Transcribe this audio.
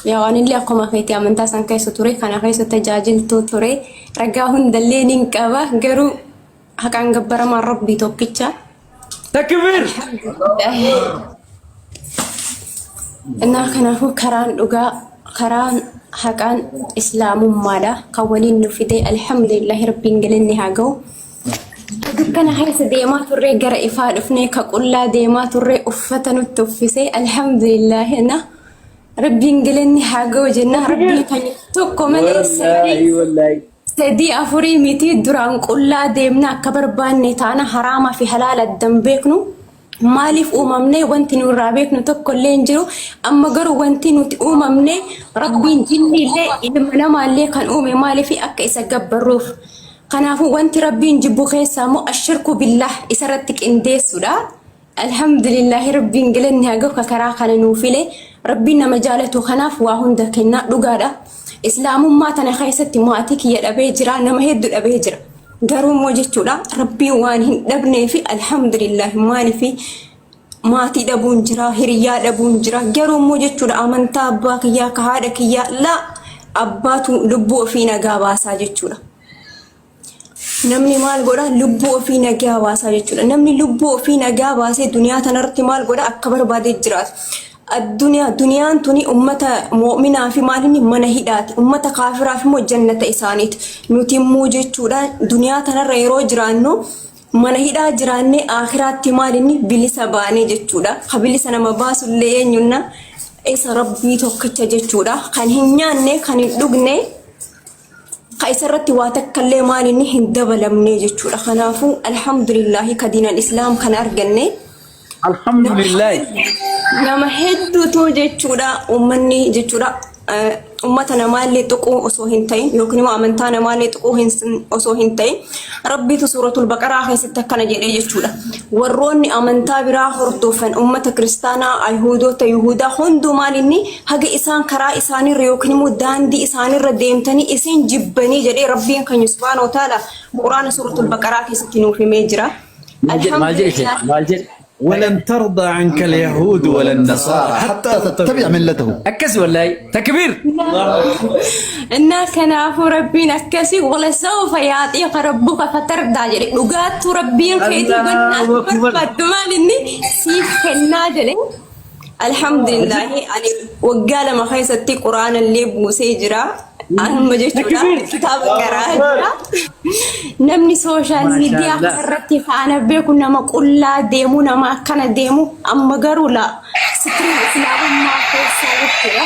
Yaa anillee akkuma keetii amantaa san keessa ture kana keessa tajaajiltuu ture ragaa hundallee nin qaba garuu haqaan gabbaramaan rabbii tokkicha. Takbiir! Innaa kanaafuu karaan dhugaa karaan haqaan islaamummaadha kan waliin nu fide alhamdulillahi rabbiin galanni haa ga'u. Dukkana keessa deemaa turree gara ifaa dhufnee ka qullaa deemaa turree uffata nutti uffisee alhamdulillahi na rabbiin galanni haa ga'u jenna rabbiin kan tokko malee Wallaahi sadii wallaahi. sadii afurii miti duraan qullaa deemna akka barbaanne taana haraamaa fi halaala addan beeknu maaliif uumamne wanti nu irraa beeknu tokko illee hin jiru amma garuu wanti nuti uumamne rabbiin jinni illee ilma namaallee kan uume maaliif akka isa gabbarruuf kanaafuu wanti rabbiin jibbu keessaa immoo ashirku billah isarratti qindeessuudha. Alhamdulillahi rabbiin galanni haa gahu ka karaa kana nuu file rabbiin nama jaalatu kanaaf waa hunda kennaa dhugaadha. Islaamummaa tana keessatti maatii kiyya dhabee jira nama hedduu dhabee jira. Garuu immoo jechuudha rabbiin waan hin dhabnee fi alhamdulillahi maaliif maatii dhabuun jira hiriyyaa dhabuun jira garuu immoo jechuudha amantaa abbaa kiyyaa ka haadha kiyyaa laa abbaatu lubbuu ofii nagaa baasaa jechuudha. Namni maal godha lubbuu ofii nagaa baasaa jechuudha. Namni lubbuu ofii nagaa baasee duniyaa tanarratti maal godha akka barbaadee jiraata. Addunyaa duniyaan tuni ummata mu'minaa fi maal inni mana hidhaati. Ummata kaafiraaf immoo jannata isaaniiti. Nuti immoo jechuudha duniyaa tanarra yeroo jiraannu mana hidhaa jiraannee akhiraatti maal inni bilisa baanee jechuudha. Ka bilisa nama baasullee eenyunna isa rabbii tokkicha jechuudha. Kan hin nyaanne kan hin dhugne ka isarratti waa takkallee maal inni hin dabalamne jechuudha. Kanaafuu alhamdulillahi ka diinal islaam kana arganne Alhamdulillahi. nama hedduutu jechuudha uummanni jechuudha ummata namaallee tuquu osoo hin ta'in yookiin immoo amantaa namaallee tuquu osoo hin ta'in rabbiitu suuratul baqaraa keessatti akkana jedhee jechuudha. Warroonni amantaa biraa hordofan ummata kiristaanaa, ayihuudota, yihuudaa hunduu maal inni haga isaan karaa isaaniirra yookiin immoo daandii isaaniirra deemtanii isin jibbanii jedhee rabbiin keenya subhaanahu wa ta'ala quraana suuratul baqaraa keessatti nuuf himee jira. Maal jedhe maal jedhe isheen maal jedhe ولن ترضى عنك اليهود ولا النصارى حتى تتبع ملتهم akkas wallaahi takbiir Innaa kanaafuu rabbiin akkasii wala sawfa yaaxiiqa rabbuka fatardaa jedhe dhugaattuu rabbiin keetii Allahu gonnaa akbar. barbaaddu maal inni siif kennaa jedhe. Alhamdulillahi ani waggaa 2 keessatti quraana illee buusee jira. Anuma jechuudha kitaaba qaraa jira. Namni sooshaal miidiyaa Maashaallah. kanarratti faana beeku nama qullaa deemu nama akkana deemu amma garuu laa sitiriin islaamummaa keessaa jechuudha.